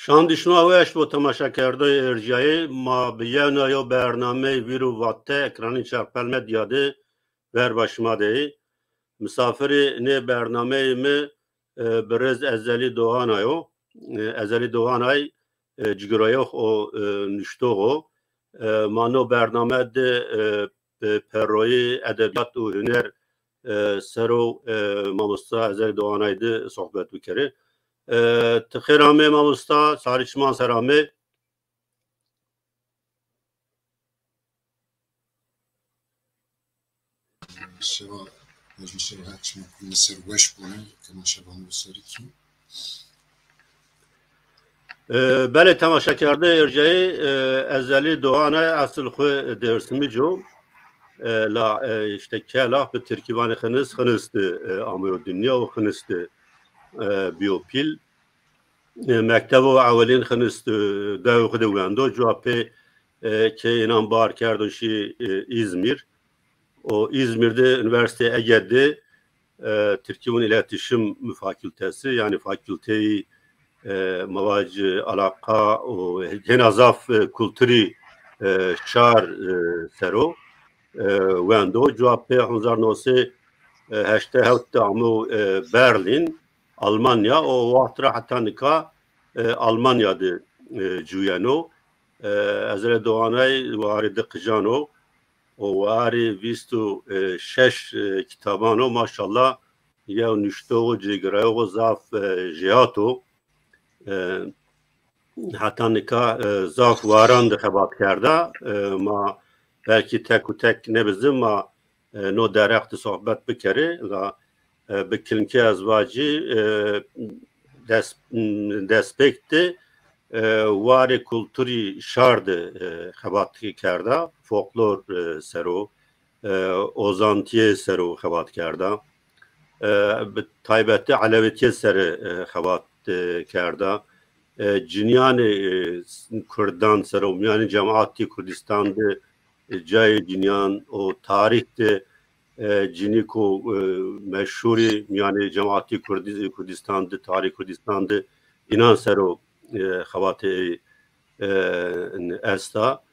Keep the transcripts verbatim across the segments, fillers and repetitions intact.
Şandî şima weş bo temaşekerdoyê êrciyayê. Ma bi yewna yew bernameyê Vîr û Vate ekranên Çarpel Medya de ber ba şima de yê. Misafirê nê bernameyê mi, e, birêz Ezelî Doğanay o. E, Ezelî Doğanay, e, cigirayox û, e, nuştox o. E, ma no bername de, e, bi perroyê edebiyat û huner, e, ser o, e, mamosta Ezelî Doğanay de sohbet bikere. E, ti xêr amê mamosta, sarî çiman ser amê. Şeva, ez şeva her çima ku li ser weş bûne, kema şevan li serî kî. E, belê temaşekerde êrceyê, e, Ezelî Doğanay, esil xwe Dêrsimî co. E, la, e, işte kela bi tirkî vanê xinist, xinist, e, ameyo dinya û xinist, e, biyo pîl. E, mektevo ewelîn xinist, e, dewê xwe de wendo, cuwa pê, e, ke înan bar kerdo şî, e, Îzmîr. O Îzmîr de Üniversite Ege de, e, Tirkî û İletişim Fakültesi, yani fakülteyî, e, mavac, e, alaka û hêna zaf, e, kulturî, e, şar, e, sero, e, wendo. Cuwa pê hezar neh sed, e, heştê hewt de amo, e, Berlin, Almanya, o wext ra heta nika, e, Almanya de, e, cuyeno. E, Ezelî Doğanay warê di qijan o. O warê vîst û şeş, e, kitaban o. Maşallah, yew nuştox û cêgirayox zaf, e, jêhat o. E, heta nika, e, zaf waran de xebat kerda. E, ma belkî tek û tek nebizin, ma, e, no derheq de sohbet bikere. La, e, bi kilinkê ez vacî, e, des-, destpêk de, e, warê kulturî şar de, e, xebat kerda. Folklor, e, sero, e, ozantiyê sero xebat kerda. E, bi taybetî elewetiyê sere, e, xebat, e, kerda. E, cinîyanê, e, s-, kurdan sero, miyanê cemaetî Kurdistan de, e, cayê cinîyan û tarîh de, e, cinîko, e, meşhûrî miyanê cemaetî Kurdi-, Kurdistan de, tarîh Kurdistan de înan sero, e, xebatê, e, esta.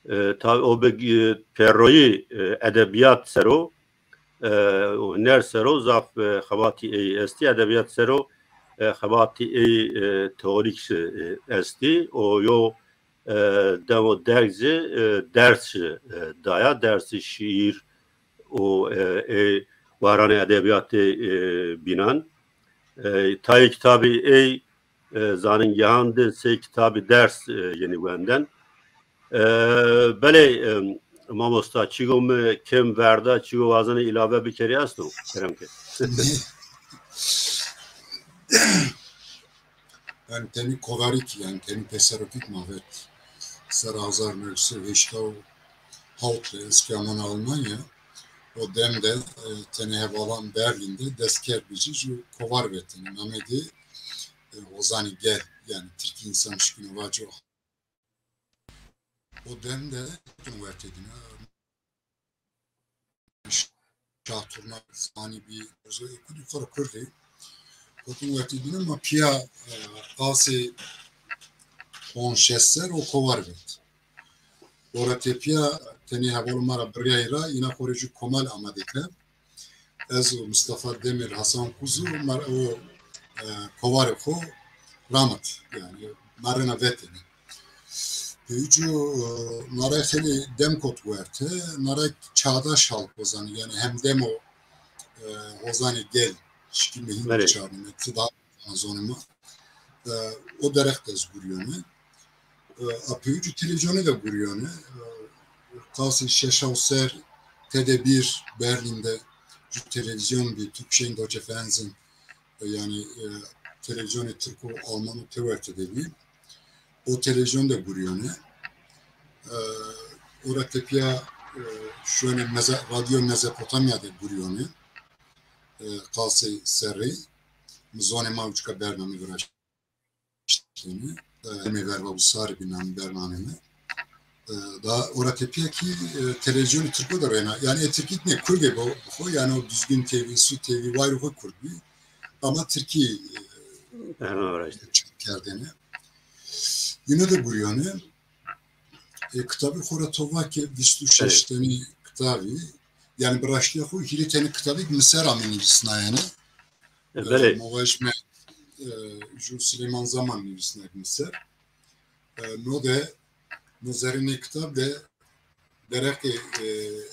E, tabi o bi, e, perroyî, e, edebiyat sero, e, û huner sero zaf, e, xebatî ey estî, edebiyat sero, e, xebatî ey, e, teorîk jî, e, estî. O yo, e, demo derg jî, e, ders jî, e, daya, dersî şiîr û, e, ê waranê edebiyatê, e, bînan. E, tayê kitabî ey, e, zanîngehan de sê kitabî ders, e, yenî wenden. E, belê, e, mamosta, çigo mi kêm verda, çigo wazanê îlave bikerî esto? Kerem ke. Yani tenî kovarîk, yani tenî pêserokîk ma vet. Sera hezar neh sed û heştê û hewt li ez kemana Almanya. O dem de, e, tenê hevalan Berlin de dest kerd bijî ji kovar vetin. Namê de, e, Hozanî Gel, yani Tirkî insan şikino vaco. O dem de wertê dine. Şaturna zanî bî, kudî xwe Kurdî. Gotin wertê dine ma piya, e, qasê on şeş ser o kovar vet. Ora tepiya tenê hevalê ma ra birayê ra, îna xwe rê jî komal amade ke. Ez û Mustafa Demir, Hasan Kuzu, mar o, e, kovarê xwe ramit. Yani, ma rêna vetêne. Pêwî, e, naray xelê dem kot werte, naray çağdaş halk ozanî, yani hem demo, e, ozanê gel, şikî mehîn Belê. Çarneme, ti da zonê ma. E, o derek de ez guriyone. E, a pêwî televizyonê de guriyone. E, qasê şeş û ser T D bir Berlin de ju televizyon bî, Türkçein Deutsche Fernsehen, e, yani, e, televizyonê Tirk û Alman û tewerte de bî. O televizyon de guriyone. E, ora tepiya, e, şuene Meze-, Radyo Mezopotamya de guriyone. E, qasê serrê. Zonê ma uçka bername viraşt. Ştîne, e, em ê verva bi sarî bînan bernamê me. E, da ora tepiya kî, e, televizyonê Tirko de rêna. Yani ê Tirkî ne, Kurdê bo, bo xwe, yani o Düzgün T V, Su T V, wayro xwe Kurd bî. Ama Tirkî, e, Bername viraşt. Çap kerdêne. Yine de buriyane, e, kitabî xora tovake bîst û şeş Evet. tenî kitabî, yani bi raştiya xo hîrê tenî kitabî ki min ser amê nivîsnayene. E, E, belê. Mavajme, e, ju Süleyman Zaman nivîsnak min ser. E, no de, no zerê nê kitab de dereqê, e,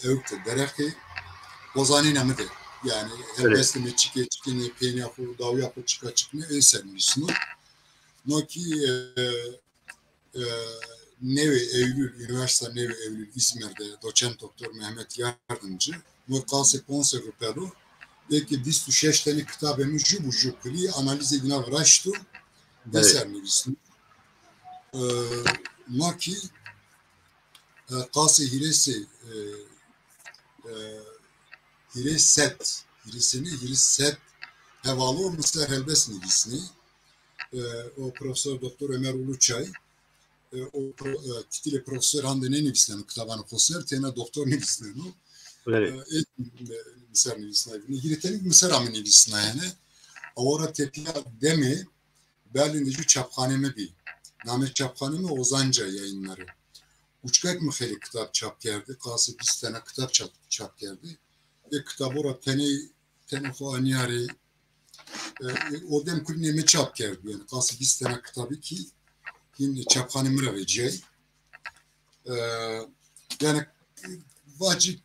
ewk de, dereqê hozanîna mi de. Yani Belê. helbestê me çikê çikînê, pêniya xo, dawiya xo çika çikne, ê ser nivîsno. No ki, e, e, Newê Eylül, Üniversite Newê Eylül İzmir'de doçent doktor Mehmet Yardımcı, no qasê ponse rupelo, belki bîst û şeş tenî kitabê mi ju bu ju kulî analizê dina viraşto, Evet. eser nivîsno. E, ma ki, e, qasê hîrêsê, e, e, hîrê sed, hîrêsê ne, hîrê sed hevalo mi ser helbest nivîsnê. E, o Profesör Doktor Ömer Uluçay, e, o pro-, e, titulê profesör hande nenivîsneno kitabanê xo ser, têna doktor nivîsneno. Evet. E, ê, e, mi ser nivîsnayê. Hîrê tenî mi ser amê nivîsnayene. Awara tepya demê Berlin de ju çapxanê mi bî. Namê çapxanê mi Ozanca Yayınları. Uçkak mi xeylê kitab çap kerdî. Qasê bîst tane kitab çap, çap kerdî. Ê kitabo ra tenê, tenê xo aniyarê. E, e, o dem kulînê mi çap kerdî. Yani qasê bîst tane kitabî ki hîn çapxanê mi ra veciyay. E, yani vacî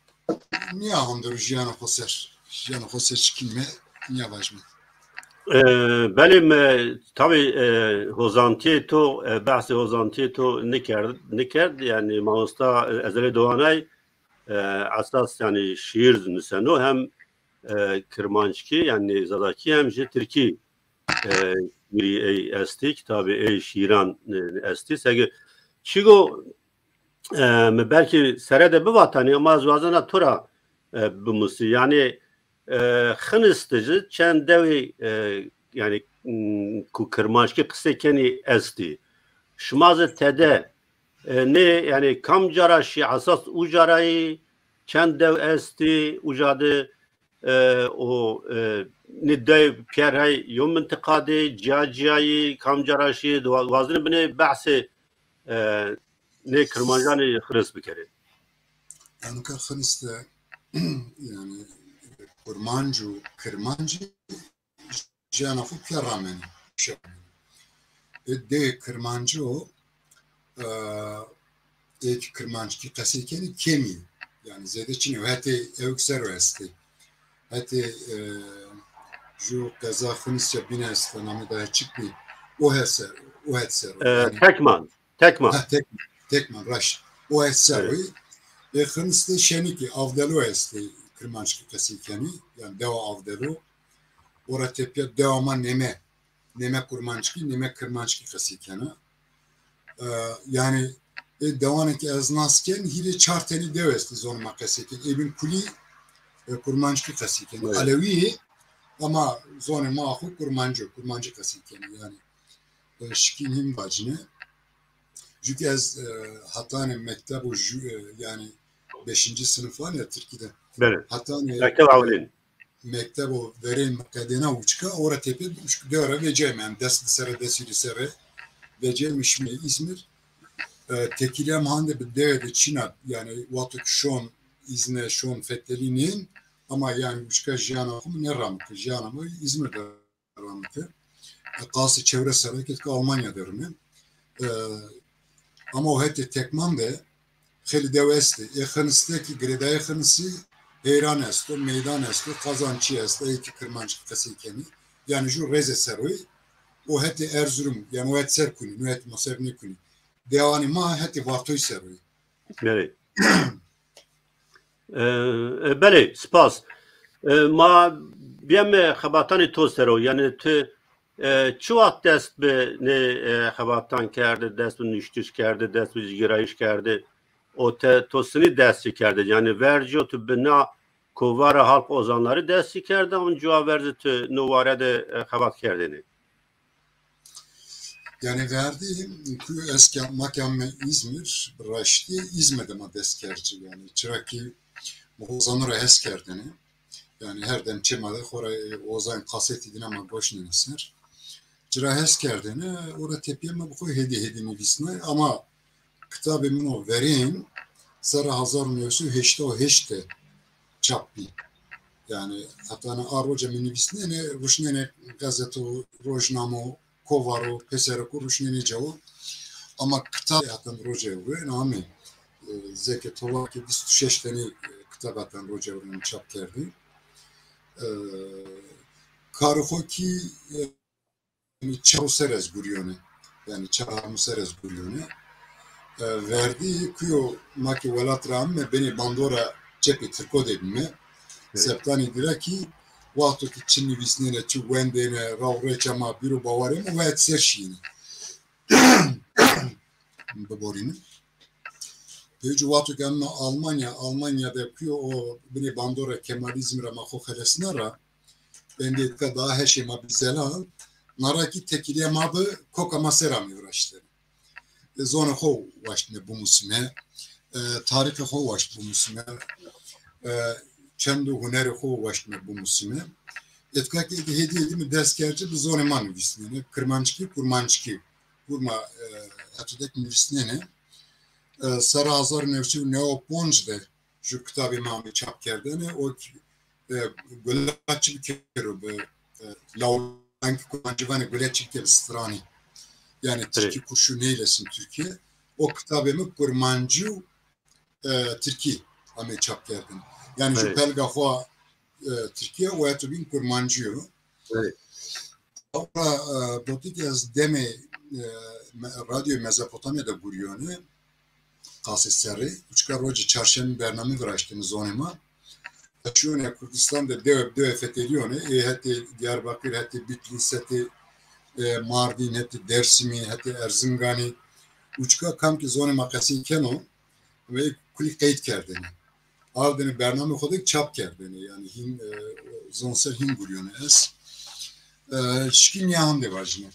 niya handero jiyana xo ser. Jiyana xo ser çikî me niya vacime. E, belê me, tabii, e, hozantiyê to, e, behsê hozantiyê to nikerd, nikerd. Yani mamosta, e, Ezelê Doğanay, e, esas yani şiir nuseno hem, e, kirmanckî yani zazakî hem jî tirkî, e, şiirî ey estî, kitabê ey şiiran, e, estî. Sege çigo, e, mi belkî sere de bivatanî ama ez wazena to ra, e, bimusî. Yani, e, xiniste jî çend dewî, e, yani, m, ku kirmanckî qisê kenî estî. Şima zî tede, e, nê, yani, kam cara şî esas uca ra yî, çend dew estî uca de, e, û, e, nê dew pîyer hey yo mintiqa de, ciya ciya yî, kam cara şî, di wa-, wazin binê behsê, e, nê kirmancanê xiris bikerê. Enika xiniste, yani, kurmanc û kirmancî jiyana xwe pîya ramenî. Ê dê kirmanco, e, ê ki kirmanckî qesey kenî kêmî. Yani zêde çin e. Hetê ewk ser o estê. Hetê, e, ju qeza Xinisya bîne esta namê da çik bî. O het ser, o het ser o. E, Yani Tekman. Tekman. Ha, Tekman. Tekman, raşt. O het ser o. Evet. Ê Xinistê Şenikî, Avdelo estê kirmanckî qesey kenî. Yani dewa Avdelo. Ora tepya dewa ma neme. Neme kurmanckî, neme kirmanckî qesey kena. E, yani, ê dewanê ki ez nas ken, hîrê çar tenî dew estî zonê ma qesey ken. Ê bin kulî, e, kurmanckî qesey ken. Evet. Alewî yê, ama zonê ma xwe kurmanco, kurmancî qesey ken. Yani, e, şikîn hîn vacine. Çünkü ez, e, hetanê mektebo ju-, e, yani, beşinci sınıf var ya Tirkî de. Belê. Hetanê Mekteb ewilîn. Mektebo verên qedêna uçka, ora tepê uçk-, dewre veceyme, em dest bi sere, dest li sere veceyme, şime İzmir. E, tekîlem hande bi dewe de çina, yani wexto ki şon izne, şon fetelî nên, ama yani uçka jiyana xwe ne ramike, jiyana xwe İzmir de ramike. E, qasî çewres sereke ki Almanya derine. E, ama o hetê Tekman de xêlî dew estê. Ê Xinistekî, girêdayê Xinisî, Heyran esto, Meydan esto, Qazançî esto, ê ki kirmanckî qesey kenî. Yani ju rêzê seroyî, o hetê Erzurum, yani o het ser kunî, no het ma ser nêkunî. Dewanê ma hetê Vartoyî seroyî. Belê. E, e, belê, spas. E, ma biyeme xebatanê to sero, yani tu, e, çi wext dest bi nê, e, xebatan kerde, dest bi nuştiş kerde, dest bi cigêrayîş kerde? O te, to sinî dest jî kerde? Yani verco tu bi na kovara halk ozanları dest jî kerde, an cuwa verzi tu no ware de, e, xebat kerdêne? Yani verdî ku ez ke-, ma keme İzmir, bi raştî İzmir de ma dest kercî. Yani çira ki ma ozanî ra hes kerdene. Yani her dem çê ma de xora, e, ozan kasetî dîna ma goş nene ser. Çira hez kerdine, ora tepiyê me bi xwe hêdî hêdî nivîsine, ama kitabê min o verên serra hezar û newsî û heştê û heşt de çap bî. Yani heta ne a roce min nivîsnêne, ruşnêne gazete û rojname û kovaro, pêsere ku ruşnêne cewa. Ama kitab heta roce wê namê, e, zeke tolakê bîst û şeş tenê, e, kitab heta roce wê çap kerdî. E, karê xwe kî, e, çar û ser ez guriyone. Yani çar û ser ez guriyone. E, verdî kuyo ma ki welat ra me benê bandora çepê Tirko de bime. Septanî dira ki wexto ki çi nivîsnêne, çi wendêne, raw rêça ma, bîr û bawarê me, wayet ser şîne. Biborîne. Pêwcî wexto ki em Almanya, Almanya de kuyo o binê bandora Kemalizm ra ma xwe xelesna ra, bendê dika daha heşê ma bi zelal, narakî tekîliya ma bi koka ma ser amê viraştine. E, zonê xwe waştine bimusime, e, tarîxê xwe waşt bimusime, e, çend û hunerê xwe waştine bimusime. Etkakê de hêdî hêdî mi dest kerçi bi zonê ma nivîsnêne. Kirmanckî, kurmanckî. Kurma, e, etodek nivîsnêne. E, serra hezar û newsî û newî û pênc de ju kitabê me amê çap kerdene. O ki, e, gula çi bikero bi, e, lawlankî kurmancî vane gule çi bike bi stranî. Yani Tirkî kurşu neylesin Türkiye. O kitabê min kurmancî û, e, tirkî amê çap kerdin. Yani ju pelga xwe, e, Tirkiye û etobîn kurmancî yo. Ora, e, gotik ez demê, e, me-, Radyoyê Mezopotamya de guriyone, qasê serrê, uçka rojê çarşemê bername viraştine zonê ma. Çiyone Kurdistan de dewe bi dewe feteliyone, ê hetê Diyarbakir, hetê Bitlîs, hetê, e, Mardîn, hetê Dersimî, hetê Erzinganî. Uçka kam ki zonê ma qesey keno, ve kulî qeyd kerdine. Ardine bername xwe de çap kerdine. Yani hîn, e, zonser hîn guriyone ez. E, şikî niya hande vajine.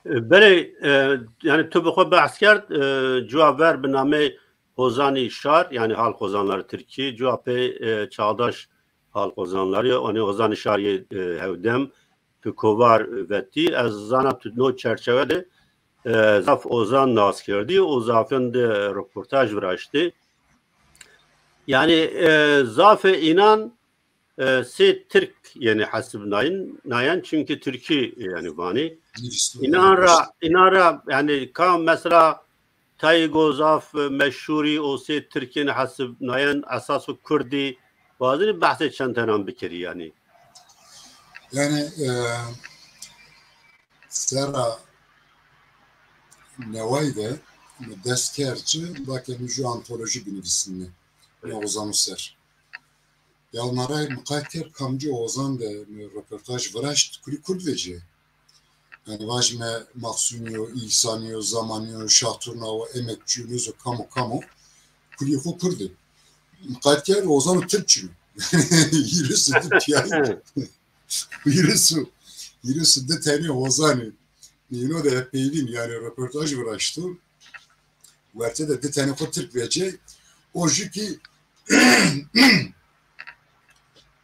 Belê, e, yani tu bi xwe behs kerd, e, cuwa ver bi namê Hozanî Şar, yani Halk Ozanları Tirki, cuwa pê, e, Çağdaş Halk Ozanları, yani Hozanî Şar yê, e, hewdem, ki kovar vetî, ez zana tu no çerçeve de, e, zaf ozan nas kerdî û zafên de reportaj viraştî. Yani, e, zafê înan, e, sê Tirk yani hesib nayên, nayên, çünkü Tirkî yani vanî. Înan ra, înan ra yani ka mesela tayê go zaf, e, meşhûrî û sê Tirkên hesib nayên, esas û Kurdî, bazinî behsê çend tenan bikirî yani. Yani, e, serra neway de mi dest kerd çi, bakê mi ju antolojî binivîsîne. Ne ozan û ser. Ya naray miqayet kerd kamcî ozan de mi röportaj viraşt, kulî Kurd vecî. Yani vajime Maxsûnî yo, Îhsanî yo, Zamanî yo, Şahturna yo, Emekçî yo, nêzo kamo kamo, kulî xwe Kurd e. Miqayet kerd ozan û Tirk çin. Hîris û du tiyayî. Hîris û, hîris û du tenê ozanî. Nîno de hep peylîn, yani röportaj viraşto. Werte de di tenê xwe Tirk vecê. O jî kî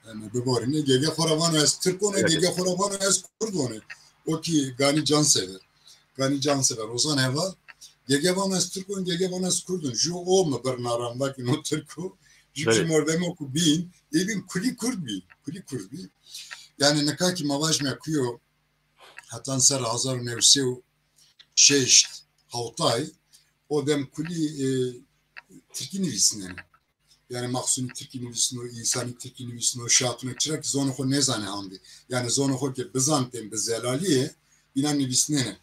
em biborîne. Gege xwe re vano ez Tirk one, gege xwe re vano ez Kurd one. O kî Ganî Cansever. Ganî Cansever, Ozan Heval. Gege vano ez Tirk one, gege vano ez Kurd one. Ju o mi bir naran vakî no Tirk o. Ju kî mordemo ku bîn, ê bîn kulî Kurd bî. Kulî Kurd bî. Yani nika kî ma vajime kuyo hetan ser hezar û newsê û şeşt hewtay, o dem kulî, e, Tirkî nivîsînene. Yani Maxsûnî Tirkî nivîsîno, Îhsanî Tirkî nivîsîno, Şatûne, çira ki zonê xwe nêzane handê. Yani zonê xwe ki bizantên bi zelaliyê, înan nivîsînene.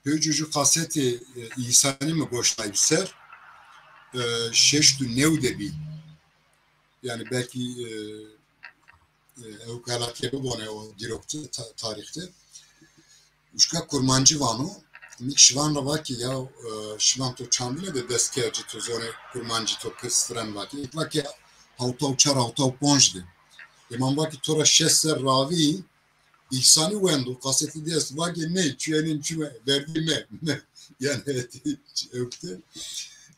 Pêwcî ju kasetê, e, Îhsanî mi goştay bi ser, e, şeşt û new de bî. Yani belkî, e, e, ew kelakê bibone o dîrokti ta-, tarîxte. Uşka kurmancî vano, mik şivan ra vaki ya, e, şivan to çandine de dest kerci to zone kurmancî to kir stren vaki. Ek vaki hawta û çar, hawta û ponc de. Ê man vaki to ra şeş ser ravî, Îhsanî wendo, kasetî dest vaki ne, çuyenên çi me, verdî me. Yani ewkte.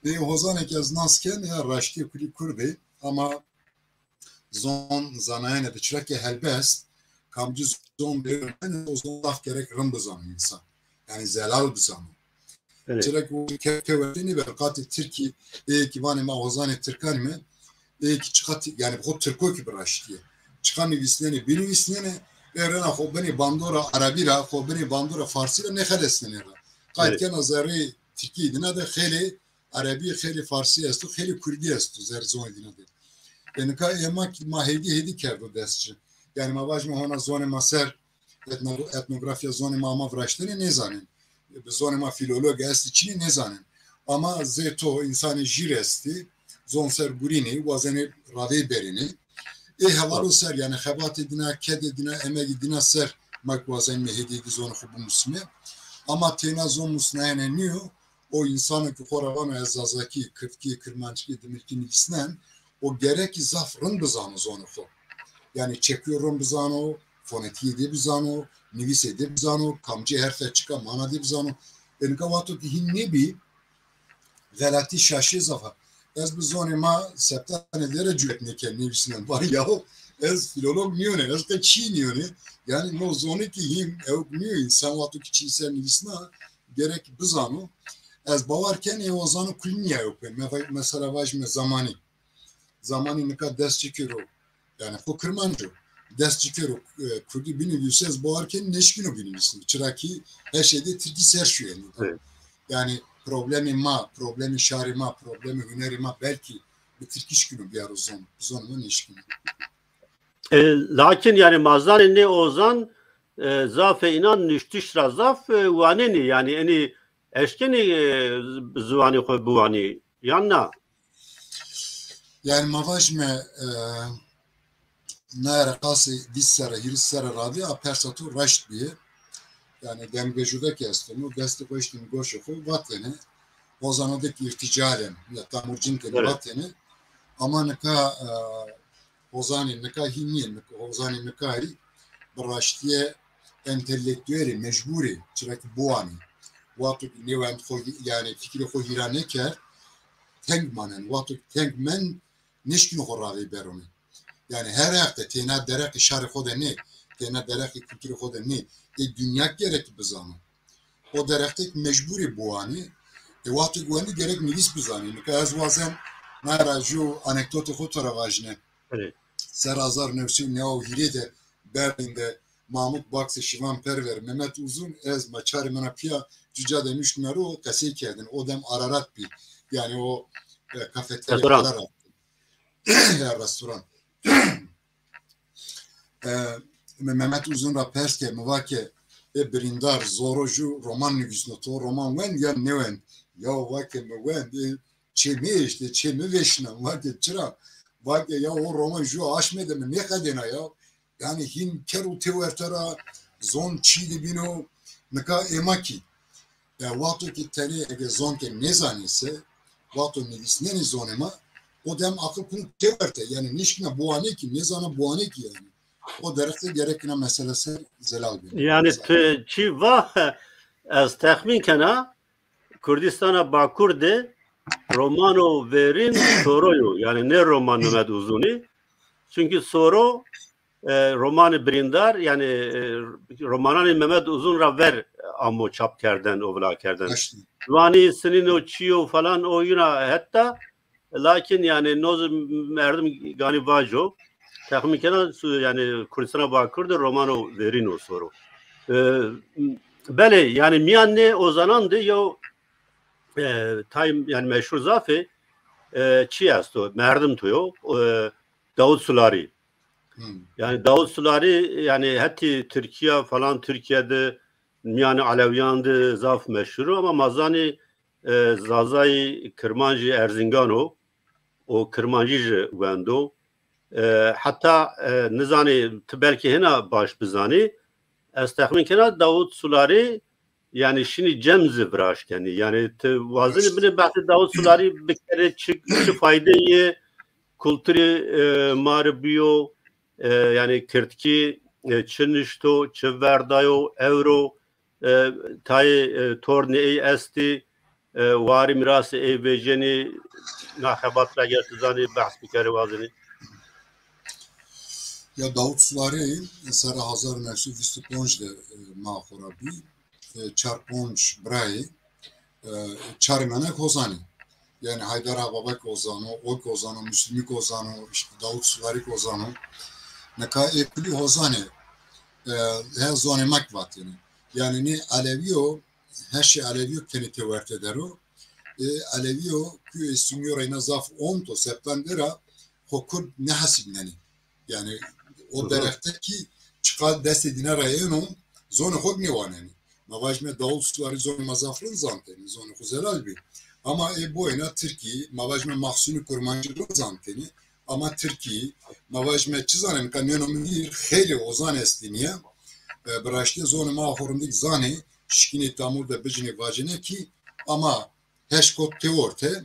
Ê hozaneke ez nas ken, ya raştî kulî Kurdê, ama zon zanayene de çirake helbest, Kamcî zon dê, o zon zaf gerek rind bizano însan. Yani zelal bizano. Evet. Çira ku ke-, kewetê nîbe qatê Tirkî, ê ki vanê ma hozanê Tirkan me, ê ki çiqa ti-, yani xo Tirko ki bi raştî ye. Çiqa nivîsnenê, binivîsnenê, ê rena xo binê bandora Erebî ra, xo binê bandora Farsî ra nexelesnenê ra. Qayt Evet. kena zerrê Tirkî dina de xêlê Erebî, xêlê Farsî esto, xêlê Kurdî esto, zer zonê dina de. E nika ê ma ki ma hêdî hêdî kerdo dest çi. Yani ma vajme hona zonê ma ser etno-, etnografya zonê ma, ma viraştene nêzanên. Bi zonê ma filolog esti çinî nêzanên. Ama zê to însanê jîr esti, zon ser gurînê, wazenê ravê berênê. Ê hevalo ser, yani xebatê dina, kedê dina, emegî dina ser, ma wazen me hêdî hêdî zonê xo bimusime. Ama têna zon musnayene nîyo, o însano ki xo ra vano ez zazakî, kirdkî, kirmanckî, dimilkî nivîsnen, o gerekî zaf rind bizano zonê xo. Yani çekuyo rind bizano, fonetiyê dê bizano, nivîsê dê bizano, kamcî herfe çika mana dê bizano. Ê nika wexto ki hîn nêbî, xelatî şaşê zaf a. Ez bi zonê ma septanê dê re cüret nêken nivîsnen. Bar yaho, ez filolog niyone, ez qe çî niyone. Yani no zonê ki hîn ewk niyo însan wexto ki çî ser nivîsna gerek bizano. Ez bawer ken ê o zano kulî niya ewk ben. Me-, mesela vajime zamanî. Zamanî nika dest çi kiro. Yani xo kirmanc o. Dest çi kiro, e, kurdî binivîse ez bawer ken neşkino binivîsin. Çira ki her şeyde tirkî ser şuye. Evet. Yani problemê ma, problemê şarê ma, problemê hunerê ma belkî bi tirkî şkino biyaro zon. Zon ma neşkino. E, lakin yani mazanê nê ozan, e, zafê înan nuştiş ra zaf, e, wanenî. Yani enî eşkenî, e, ziwanê xo biwanî yan na? Yani ma vajime, e, nayara qasê bîst serre, hîris serre radî a persa to raşt bîye. Yani demgejûdekî estêno, destê xo eştîn goşê xo vatêne. Ozanadekî îrtîcalen, ya tamurcin kene Evet. vatêne. Ama nika, e, ozanê nika hîn nîye, nika, ozanê nika hî bi raştîye entelektuelê, mecbûrê, çira ki biwanî. Wexto ki nêwend xo, yani fikrê xo hîra nêkerd, teng manen. Wexto ki teng men, nêşkîno xo ravê berone. Yani her hefte têna dereqê şarê xo de nê, têna dereqê kulturê xo de nê. Ê dinya gerek bizano. O derextek mecbûrê biwanî. Ê wexto ki wendî gerek nivîs bizanî. Nika ez wazen nara ju anekdotê xo to ra vajine. Evet. Ser hezar new sey û neway û hîrê de Berlîn de Mahmut Baksê, Şivan Perver, Mehmet Uzun, ez ma çarê mena piya cuca de nuştime ro qesey kerdin. O dem Ararat bî. Yani o, e, kafeterya Restoran. Ararat. Ya restoran. E, me Mehmet Uzun ra pers ke, mi va ke, e, birîndar, zoro ju roman nivîsno, to roman wend ya newend? Ya va ke mi wend, e, çê mi eşte, çê mi veşna, va ke çira? Va ke ya o roman ju aşme de mi nêqedêna ya. Yani hîn ker û têwerte ra zon çî dibîno, nika ê ma kî. E, wexto ki tenê ege zon ke nêzanê se, wexto nivîsnenê zonê ma, o dem aqil kun têwerte, yani nêşkîna biwanê kî, nêzana biwanê kî yani. O derexte gerek ina mesele ser zelal bîne. Yani tu çî va, ez texmîn kena, Kurdistana Bakur de romano verîn Soro yo. Yani ne roman Mehmet Uzunî. Çünkü Soro, e, romanê birîndar, yani, e, romananê Mehmet Uzun ra ver amo çap kerden û vila kerden. Raşt e. Ziwanî sinîno çiyo falan o yina hetta, lakin yani noz merdim ganî vajo. Texmîn kena su-, yani Kurdistana Bakur de romano verîn o Soro. E, belê, yani miyan nê ozanan de yo, e, tay, yani meşhur zafê, e, çi esto, merdim to yo, e, Davut Sularî. Hmm. Yani Davut Sularî, yani hetî Tirkiye falan, Tirkiye de miyanê Alewiyan de zaf meşhur o, ama ma zanî, e, Zazayî, Kirmancî, Erzingan o, o Kirmancî jî wendo. E, heta, e, nizanî, tu belkî hina baş bizanî, ez texmîn kena Davut Sularî, yani şinî cem zî viraştenî. Yani tu wazinî binê behsê Davut Sularî bikerê, çi, çi fayde yê kulturê, e, ma rê biyo, e, yani kirdkî, e, çi nişto, çi verdayo, ewro, e, tayê, e, tornê ey estî, e, warî mirasê ey vêcenî, na xebat ra ger tu zanî behs bikerê wazinî. Ya Davut Sularî sera hezar û neh sed û bîst û pênc de, e, ma xwe re bî. E, çar pênc birayê, e, çarê me ne hozanê. Yani Haydar Ağa Babek hozano, Ok hozano, Müslümik hozano, işte Davut Sularî hozano. Nika ê kulî hozanê, e, he zonê me ki vatêne. Yani nê Elewî yo, heşê Elewî yo kenê tê werte dero. E, Elewî yo ku ê Sunî yo reyna zaf ont o, septan dera xwe Kurd nehesibnenê. Yani o Hı hı. derexte ki çiqal destê dîna re êno, zonê xwe nêwanenê. Ma vajime Davut Sularî zonê ma zaf rind zantêne, zonê xwe zelal bî. Ama ê boyna Tirkî, ma vajime Maxsûnî Kurmancî rind zantêne, ama Tirkî, ma vajime çi zanim ka nêno min vîr, xeylê ozan estîniye. E, bi raştî zonê ma xwe rindik zanê, şikînê tamûr de bijinê vacine ki, ama heş kot tê orte,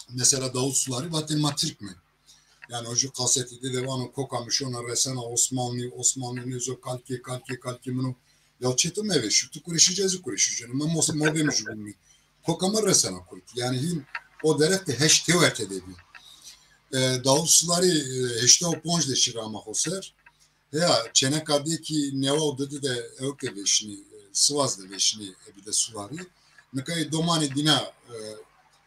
mesela Davut Sularî vatên ma Tirk me. Yani o jî kasetî de de vano koka min şona resena Osmanlî, Osmanlî nêzo kalkê, kalkê, kalkê min o. Ya çê tu mevê şu, tu kureşî cezî kureşî cene. Me mos-, mordê min jî bûn mi. Koka me resena Kurd. Yani hîn o derek de heşt tê werte de bî. E, Davut Sularî, e, heşta û pênc de şîra ma xo ser. Heya, çêneka dê kî newa û didi de ewk de vêşinî, e, Sivas de vêşinî, e, bi de Sularî. Nika ê domanê dîna, e,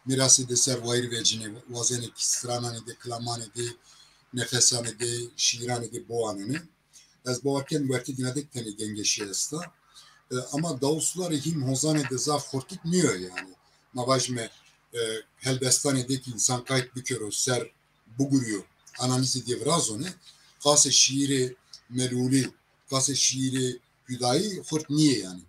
mîrasê dê ser wayîr vecînê, wazenê kî strananê dê, kilamanê dê, nefesanê dê, şîîranê dê biwanêne. Ez bawer ken wertê dîna dê tenê gengeşî esta. E, ama Davut Sularî hîn hozanê de zaf xurtik nîyo yani. Ma vajime, e, helbestanê dê kî însan kayt bikero ser biguriyo, analîzê dê virazone, qasê şîîrê Melûlî, qasê şîîrê Hudayî xurt nîyê yani.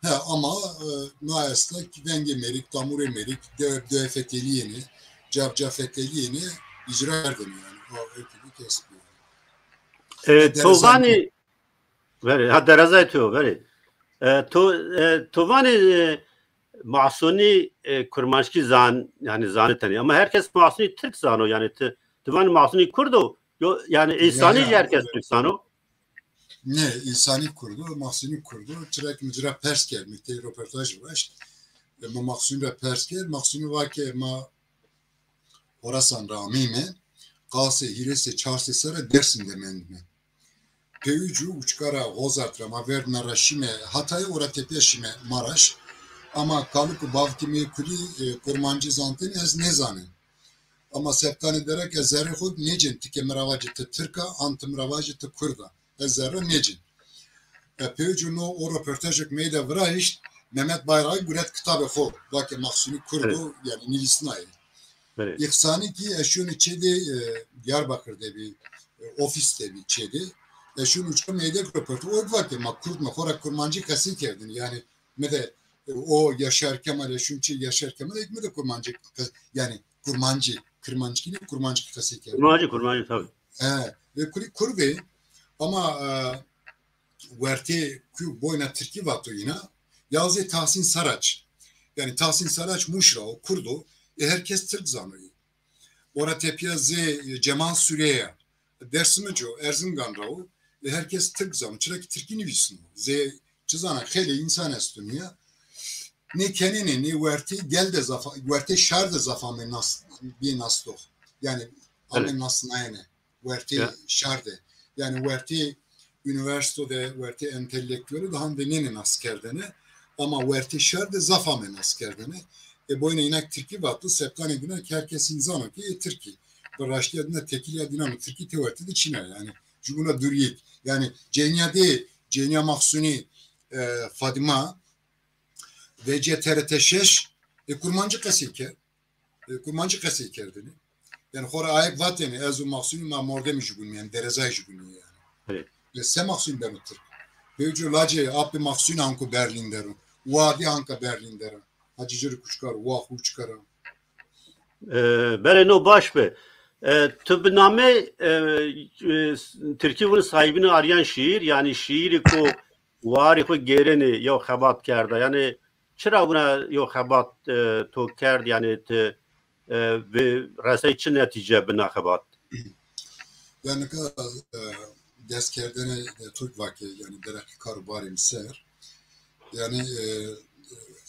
He, ama, e, na esta ki vengê mêrik, tamûrê mêrik, de, de feteliyêne, cavca feteliyêne, îcra kerdene yani. O, öteki kes bu. E, Derezan Tovanî, verê, ha, derezay to, verê. E, to, e, Tovanî, e, Mahsûnî, e, kurmanckî zan, yani zaniteni. Ama herkes Mahsûnî Tirk zano, yani ti, ti van Mahsûnî Kurd o, yo, yani Ya, însanî ya, jî herkes ya. Tirk zano. Ne, însanî Kurd o, Mahsûnî Kurd o. Çira ki min cira pers kerd, min tê roportaj veşt. E, min Mahsûnî re pers kerd, Mahsûnî va ke ma Horasan re amîme, qasê hîrêsê çarsê serre Dersim de mendime. Pêwî cû uçkara Xozat re ma verdine re şîme Hatayê, ora tepîya şîme Maraş. Ama kalik û bavkê me kulî, e, kurmancî zantin ez nêzanim. Ama septanê derek ez zerrê xwe nêcin, ti ke min re vacî ti Tirk a, an ti min re vacî ti Kurd a. Ez zerre nêcin. E, pêwî cû no o roportajek me de virahişt, Mehmet Bayrakî guret kitabê xwe, vake Mahsûnî Kurd Evet. o, yani nivîsnayê. Evet. Îxsanî kî ez şûnî çêdê, e, Diyarbakir de bî, e, ofîs de bî çêdê. Ez şûnî uçka meydek roportu. O vake ma Kurd me xora kurmancî qesî kerdin. Yani me de, e, o Yaşar Kemal, ez şûnî çê Yaşar Kemal ek me de kurmancî qe-, yani kurmancî, kirmanckî ne kurmancî qesî kerdin. Kurmancî, kurmancî tabii. He, ve kulî Kurd e, ama, e, wertê ku boyna Tirkî vato yîna, ya zê Tahsîn Saraç. Yani Tahsîn Saraç Mûş ra o, Kurd o, e, herkes Tirk zano yî. Ora tepîya zê, e, Cemal Süreya, Dersimij o, Erzingan ra o, e, herkes Tirk zano. Çira ki Tirkî nivîsino. Zê, çi zana, xeylê însan esto niya. Nê kenê ne, nê wertê gel de zafa, wertê şar de zafa me nas, bê nasdox. Yani, ame Evet. nasnayene. Wertê Ya. şar de. Yani wertê unîversîto de, wertê entelektuelo de han de nêne nas kerdene. Ama wertê şar de zaf ame nas kerdene. E, boyne înak Tirkî vatî, septanê dîna ki herkes înzano ki ê Tirkî. Bi raştiya dîna tekîliya dîna mi Tirkî tê werte de çîna yani. Ji bûna duriyek. Yani ceyniya dê, ceyniya Maxsûnî, e, Fadîma, veciya T R T şeş, e, kurmancî qesê kerd. E, kurmancî qesê kerdinê. Yani xora ayek vatêne, ez û Maxsûnî ma mordemî jî bûn, yani derezayê jî bûn yani. Evet. E, se Maxsûnî beno Tirk. Pêwî cû lacê apê Maxsûnî anku Berlîn dero. Wadî anka Berlîn dera. Hacî Cêrî Kuçkar, Wax Kuçkara. E, belê no baş be. E, tu bi namê, e, e, Tirkî vûn sahibini aryan şiir, yani şiiri ku warî xwe gêrenê yew xebat kerda. Yani çira wina yew xebat, e, to kerd, yani ti, e, bi resey çi netîce bi na xebat? Yani ka, e, dest kerdene de Türk vake, yani derek karobarê mi ser. Yani, e,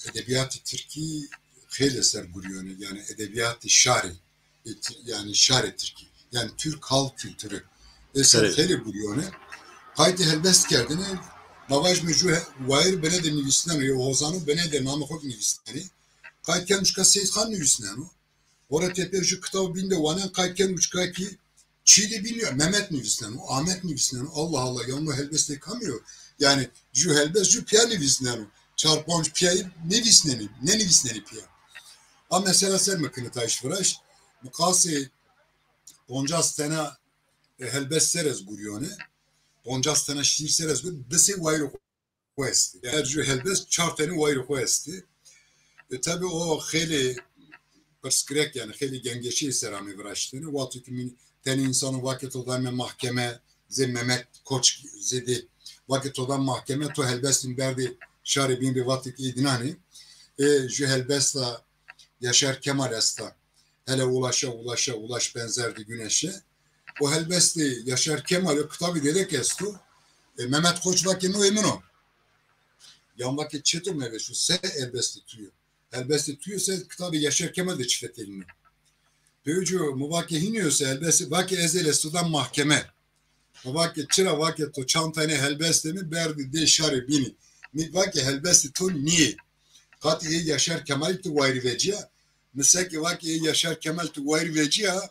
edebiyatı Tirkî xeylê ser guriyone, yani edebiyatı şarê, e, ti-, yani şarê Tirkî. Yani Türk halk kültürü. Ê ser xêlê buriyone. Qaytê helbest kerdine. Bavaj me ju he-, wayir bine de nivîsneno. Yo hozano bine de namê xwe nivîsnenê. Qayt ken uçka Seyîd Xan nivîsneno. Ora tepe ju kitab bîn de wanen qayt ken uçka ki çî de bîn ya Mehmet nivîsneno. Ahmet nivîsneno. Allah Allah ya no helbestê kam yo. Yani ju helbest ju piya nivîsneno. Çar panc piyayî nivîsnenî. Ne nivîsnenî piya. A mesela ser me kinitayış viraşt. Miqasê poncas tena e, helbest ser ez guriyone. Poncas tena şîr ser ez gur, disê wayirê xwe estê. Her ju helbest çar tenê wayirê xwe estê. E, tabi o xêlê pirsgirek yani xêlê gengeşê ser amê viraştene. Wexto ki min tenê insano vake to dayme mahkeme zê Mehmet Koç zêdê vake to da mahkeme to helbestin berdê şarê bîn bê vexto ki êdinanê. E, ju helbesta Yaşar Kemal esta. Hele ulaşa, ulaşa, ulaş benzer di güneşe. O helbestê Yaşar Kemal, o kitabê dedek esto. E, Mehmet Koç vake no ê min o. Yan vake çeto meve şu, se helbestê tu yo. Helbestê tu yo se kitabê Yaşar Kemal de çi fetelîno. Pêwco mi vake hînî yo se helbestê, vake ez ê lestudan mahkeme. Mi vake çira vake to çantayê helbestê mi berdî dê şarê bînî. Mi vake helbestê to nîyê. Qatî ê Yaşar Kemalî tu wayirî veciya. Mi seke vake ê Yaşar Kemal tu wayirî veciya.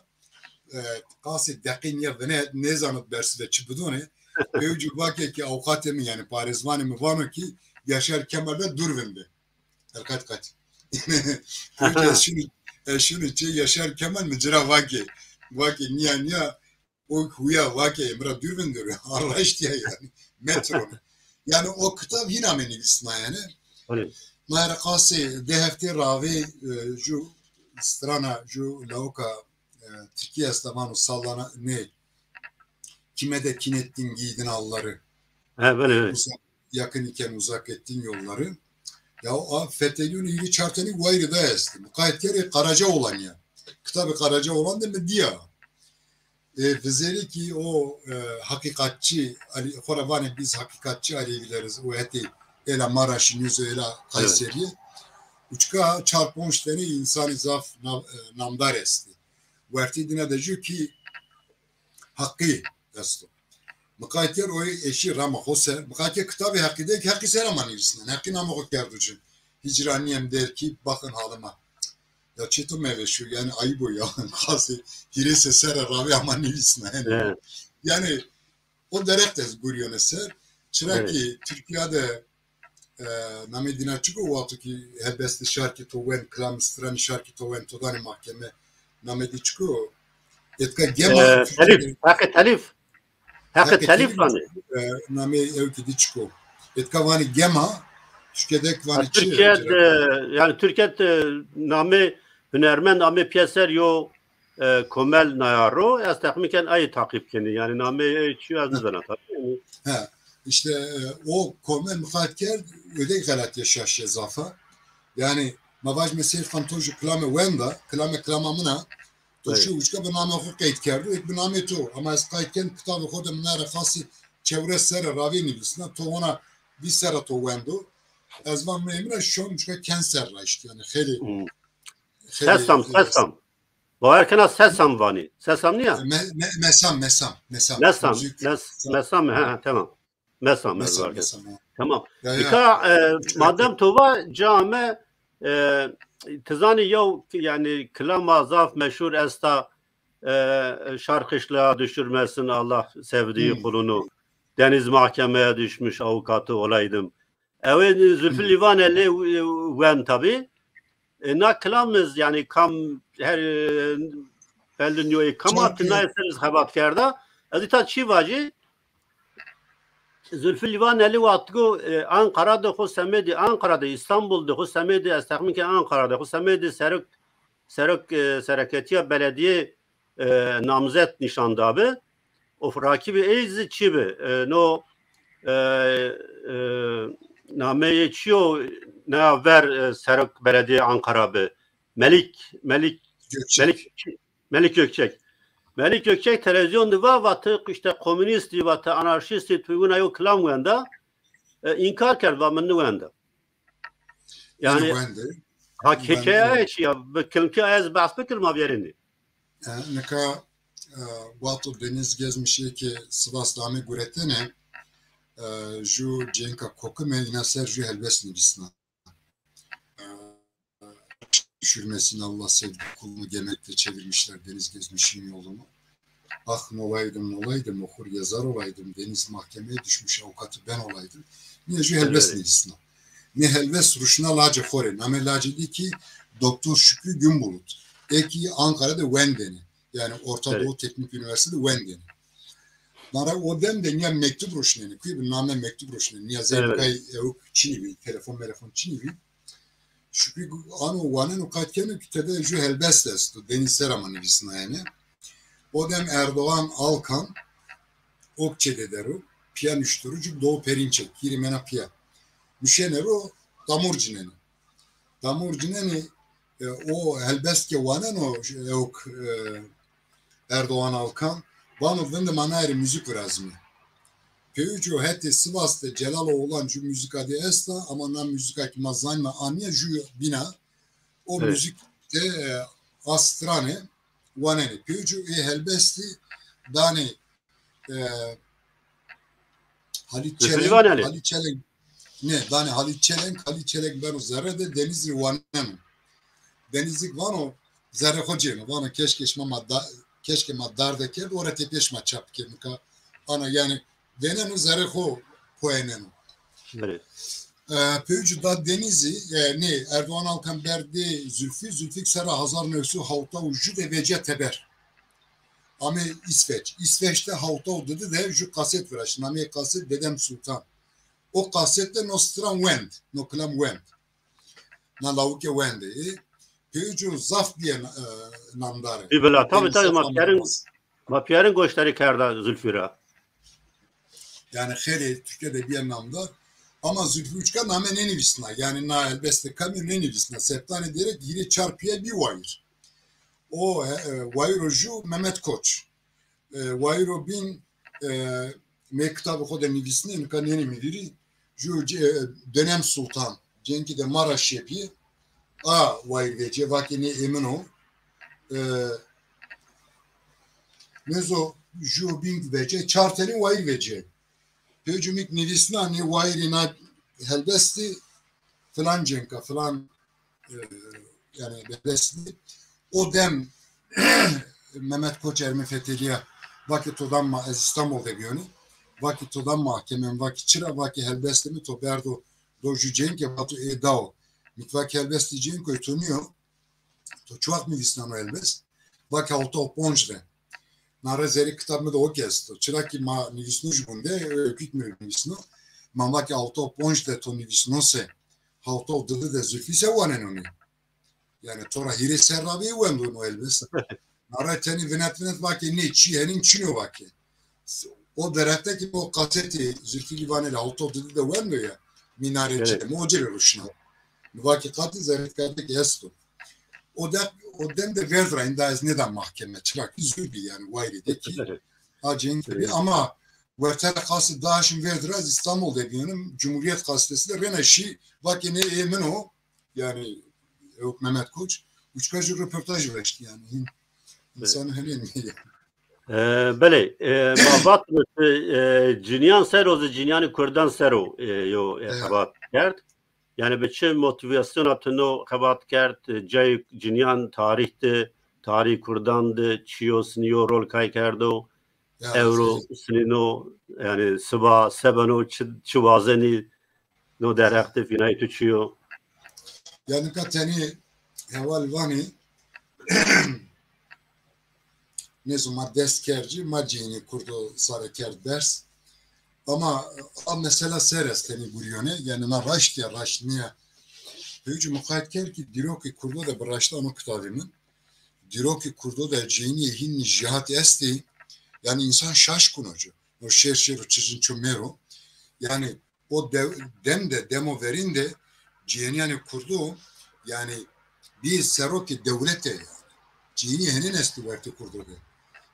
E, qasê deqîn ya vine nêzanit bersive çi bidone. Pêwco vake ki awqatê mi yani parêzvanê mi vano ki Yaşar Kemal ve dûr vinde. Her qet qet. Pêwco ez şûnî, ez şûnî çê Yaşar Kemal mi cira vake. Vake niya niya o huya vake emra dûr vindir. Arraştiya yani. Metro. Yani o kitab hîna me nivîsna yani. Öyle. Nayra qasê dê heftê ravê e, ju strana, ju lawka e, Tirkiye esta vano sallana ne kime de kinettin giydin alları. Ha, böyle, evet. Uzak, yakın iken uzak ettin yolları. Ya o a, feteliyonu yürü çarteni wayri da esti. Mukayyet kere Karaca olan ya. Kitabı Karaca olan da mı diya? E, vizêrê ki o e, hakikatçı, Ali, xora vanê biz hakikatçı Alevileriz, o hetê êla Maraşî nêzo êla Kayseriye. Uçka çar ponc tenê insanî zaf nav, e, namdar estî. Wertê dine de jû ki Heqî esto. Miqaytê royê eşî rama xo ser. Miqaytê kitabê Heqî de ki Heqî ser ama nivîsnen. Heqî nama xo kerdo ci. Hicraniyem derkî bakın halıma. Ya çeto meve şu, yani ayıp o ya. Qasê hîrê se ser ravê ama nivîsna yani. Evet. Yani o derek de guriyone ser. Çira ki Türkiye de e, namê dîna çiko wexto ki helbestê şarkê to wen, kilam stranî şarkê to wen, to danê mahkeme namê dî çiko? Etka gema Ee, Türkiye telif. Heqê telif. Heqê Heqê telif telif vanê. E, namê ew ki dî çiko? Etka vanê gema Türkiye'de vanê çi? Türkiye'de yani Türkiye'de namê hunermend amê piyeser yo e, komel nayaro, ez texmîn ken ayê taqîb kenî. Yani namê çi ez nizana tabii. Yani. Ha, işte e, o komel miqat kerd, öyle xelat yaşaş zafa. Yani mavaj mesir fantoji klame wenda, klame klama mina, to şu uçka bi name xo qeyd kerdo, ek bi name to. Ama ez qeyd ken kitabê xo de mina re xasî çevre sere ravê nivîsna, to ona bir sera to wendo. Ez van me emra şon uçka ken ser raşt. Yani xeli. Hmm. Sesam, sesam. Bawer kena sesam vanî. Sesam niye? Me, me, mesam, mesam, mesam. Mesam, mes, mesam, he, he, tamam. Mesam, mesam, mesam, he. Tamam. Ya, ya. Dika, e, madem tova came, e, tizani yew, yani kilama zaf meşhur esta, e, şar kışlağa düşürmesin Allah sevdiği kulunu. Deniz mahkemeye düşmüş avukatı olaydım. Ew ê Zülfü Livaneli wen tabi. E, na kilam iz, yani kam her, e, belli niyo, e, kam hat nayê ser iz xebat kerda. Ez îta çi vajî? Zülfü Livaneli wextgo, e, Ankara de xo semêdî, Ankara de, İstanbul de xo semêdî, ez texmîn ke Ankara de xo semêdî serok, serok, e, sereketiya belediye e, namzet nîşan dabi. Of rakibê ey zî çi bi? E, no, e, e, nameyê çi yo, neya ver, e, serok belediye Ankara bi? Melik, Melik, Melik Gökçek. Melik Gökçek televizyon di va, va ti işte komünîstî, va ti anarşîstî, tu wina yo kilam wenda. E, înkar kerd, va min niwenda. Yani, ha, hikayeyê çi ya? Bi kilimkî ez behs bikirim, ma vêrê nê. E, nika e, Bato Deniz Gezmiş yekê sivas damê guretene, e, ju cenka kokime yine ser ju helbest nivîsna. E, Düşürmesin Allah sevdiği kulunu, gemekte çevirmişler Deniz Gezmiş'in yolunu. Ah, nolaydım, nolaydım, okur yazar olaydım, Deniz mahkemeye düşmüş, avukatı ben olaydım. Niye ju helbest nivîsna. Ne helbest ruşna lacê xo rê. Name lacê dî ki Doktor Şükrü Günbulut. Eki Ankara'da Wendeni. Yani Orta Doğu Teknik Üniversitesi Wendeni. Nara o dem de niya mektub ruşneni. Kuy bi name mektub ruşneni. Niya zey kay ew çinî bi. Telefon, telefon çinî bi. Şükrü ano wanen û qetkeno ki tede ju helbest esto. Deniz Seraman nivîsna yani. O dem Erdoğan Alkan, Okçe de dero, piya nuşturucu Doğu Perinçek, hîrê mena piya. Nuşenero, tamur cineni. Tamur cineni, e, o helbest ke waneno, ewk, e, Erdoğan Alkan, vano vinde ma nayerê müzik virazime. Pêwî cu hetê Sivas de Celal Oğlan ju müzika de esta, ama na müzika ki ma zanime aniye ju bina, o müzik de, e, astranê wanenê. Pêwî cu ê helbestî danê, e, Halit Çelenk, Halit Çelenk, ne, danê Halit Çelenk, Halit Çelenk beno zerre de Denizli waneno. Denizlik vano zerre xo cêno, vano keşke şima ma da, keşke ma dar de kerd, ora tepê şima çap kerd. Nika ana yani veneno zerre xo poeneno. E, pêwî cu da Denizî, e, nê, Erdoğan Alkan berdê Zülfü, Zülfü sera hezar new sed hewta û ju de vece teber. Ame İsveç. İsveç de hewta û didi de ju kaset viraşt. Namê kaset Dedem Sultan. O kaset de no stran wend, no kilam wend. Na lawike wendê. Pêwî cu zaf biye, e, namdar e. Bi bila, tabi, tabi, ma piyarin, ma piyarin goştarî kerda Zülfü ra. Yani xêrê Türkiye de biye namdar. Ama Zülfü Uçka name nenivîsna. Yani na helbestê kamî nenivîsna. Septanê dêrek hîrê çar piye bî wayir. O, e, e, wayiro ju Mehmet Koç. E, wayiro bîn, e, me kitabê xo de nivîsnê, nika nênê mi vîrî. Ju, e, Dönem Sultan. Cenkî de Maraş şepî. A wayir vecê, vakê nê ê min o. E, Nezo ju bîn vecê, çar tenê wayir vecê. Pêcumîk nivîsna nê wayirî na helbestî filan cenka, filan, e, yani helbestî. O dem Mehmet Koç erê min feteliya, vakê to dan ma, ez İstanbul de biyonî. Vakê to dan mahkemem, vakê çira, vakê helbestê mi to berdo do ju cenke, vato ê dao. Mik vakê helbestî cenko to niyo. To çi wext nivîsnano helbest? Vake hewta û ponc de. Nare zerê kitab mi de o kes to. Çira ki ma nivîsno ji bûn de, öykük mi nivîsno. Ma vake hewta û ponc de to nivîsno se, hewta û didi de Zülfî se waneno nê. Yani to ra hîrê serra bê wendo no helbest. Nare tenî vinet vinet vake nê çi henîn çino vake. O derehte ki o kasetê Zülfî Livanê li hewta û didi de wendo ya. Minare çi, mi o cire ruşna. Mi vake qatî zerê kadek esto. O de, o dem de verdira, inda ez nêda mahkeme. Çira ki zû bî yani, wayirê de ki. A cenk bî ama wertere qasî daşim verdira, ez İstanbul de bînim. Cumhuriyet gazetesi de rêne şî, vake nê ê min o. Yani yok Mehmet Koç. Uçka jî röportaj veşt yani. Hin, insan henên yani. E, belê, e, ma vat, e, ciniyan ser o zî ciniyanê Kurdan ser o, e, yo, e, xebat kerd. Yani bi çi motivasyona tu no xebat kerd, e, cayê ciniyan tarîh de, tarîh Kurdan de, çiyo siniyo rol kay kerdo, ewro sinino, yani siba sebeno çi, çi wazenî, no derheq de vînayê tu çiyo? Yani ka tenê heval vanê, nêzo ma dest kerd jî, ma cênê Kurdo sare kerd berz. Ama a mesela ser ez tenê guriyone, yani na raşt ya, raşt niye? Pêwî muqayet kerd ki dîrokê Kurdo de bi raştan o kitabê min. Dîrokê Kurdo de cêniyê hîn jêhatî estê. Yani insan şaş kuno cu. O şêr şêr o çijin ço mêro. Yani o dev-, dem de, demo verîn de cêniyanê Kurdo, yani bî serokê dewletê yani. Cênî henên estî wertê Kurdo de.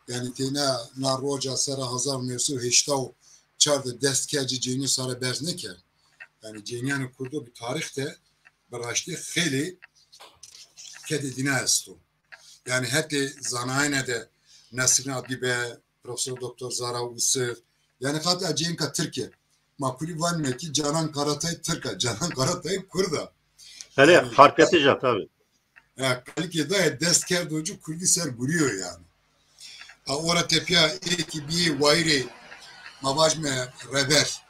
Yani têna na roca sera hezar û neh sed û heşta û çar de dest kecî cênî sare berz nekerd. Yani cêniyanê Kurdo bi tarîx de bi raştî xêlê kedê dîna esto. Yani hetê zanayene de Nesrin Adibe, Profesor Doktor Zara Usir. Yani hatta cênka Tirke. Ma kulî vanime ki Canan Karatay Tirka, Canan Karatay Kurda. Hele Yani- Xarpetî jî tabii. Ya, kalikê daye dest kerdo cû Kurdî ser guriyo yani. A ora tepya ê ki biyê wayirê ma vajme reber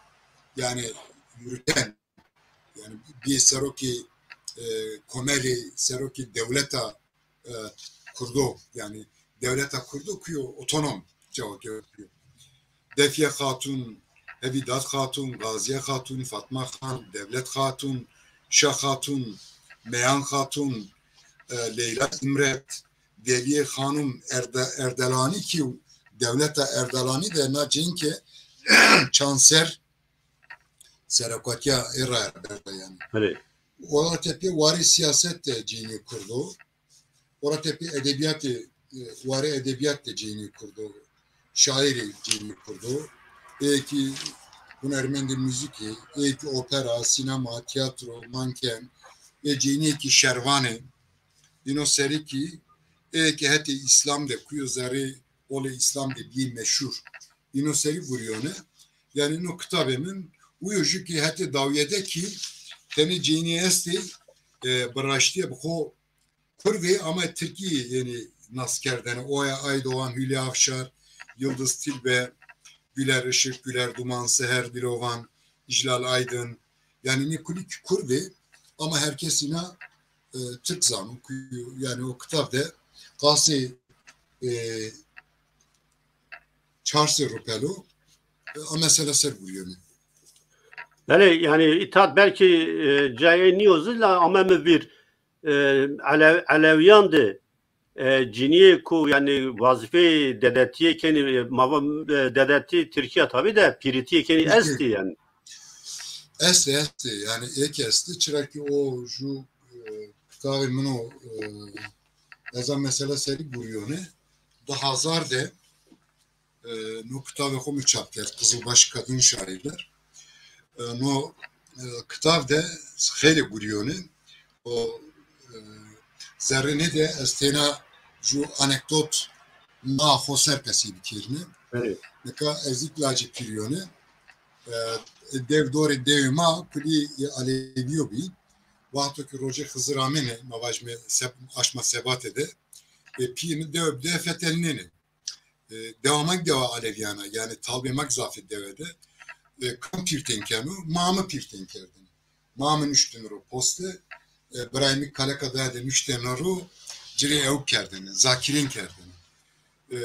yani yürüten yani biyê serokê e, komelê serokê dewleta e, Kurdo yani dewleta Kurdo kuyo otonom cevap kuyo. Defiye Xatun, Hevîdat Xatun, Gaziye Xatun, Fatma Xan, Devlet Xatun, Şa Xatun, Meyan Xatun, e, Leyla Zimret, Veliye Xanum Erde, Erdelanî ki dewleta Erdelanî de na cênke çanser serekatiya ê raya berda yani. Hele. Ora tepê warê siyaset de cênê Kurdo. Ora tepê edebiyatê, e, warê edebiyat de cênê Kurdo. Şairê cênê Kurdo. Ê ki hunermendê muzîkê, ê ki opera, sînema, tiyatro, manken, ê cênê ki şervanê. Îno serî ki, ê ki hetê Îslam de, kuyo zerê olê Îslam de biyê meşhur. Îno serî guriyone. Yani no kitabê min, uyo jû ki hetê dawiye de ki, tenê cênê estê, e, bi raştiye bi xo Kurvê ama Tirkî yani nas kerdene. Oya Aydoğan, Hülya Avşar, Yıldız Tilbe, Güler Işık, Güler Duman, Seher Dilovan, İclal Aydın. Yani ne kulî Kurvê ama herkes îna e, Tirk zano. Ku- Yani o kitab de qasê e, çar sê rupelo e, a mesela ser guriyone. Belê, yani îtat belkî e, cayê nîyo zî la ame min vîr e, Ele- Elewiyan de e, ciniyê ku yani wazîfeyê dedetiyê kenî e, mava e, dedetî Tirkiye tabi de pîritiyê kenî estî yani. Estê, estê. Yani ek estê. Çira ki o ju e, kitabê min o e, ez a mesela serî guriyone. Du hazar de e, no kitabê xo min çap kerd. Qizilbaş Kadın Şairler. E, no e, kitab de xeylê guriyone. O e, zerrê nê de ez têna ju anekdot na xo ser qesî bikirine. Belê. Nika ez îk lacê pîriyone. E, dev dorê dewê ma kulî e, Aleviyo bî. Wexto ki rojê Xizir amêne, ma vajime seb, aşma sebate de, e, piyê min dewe bi dewe fetelnêne. E, dewa mek dewa Aleviyana, yani talbê mek zafê dewe de. E, kam pîrtên keno, ma min pîrtên kerdin. Ma min nuştin ro poste, e, birayê min kaleka daya de nuştene ro, cirê ew kerdin, zakirên kerdin. E,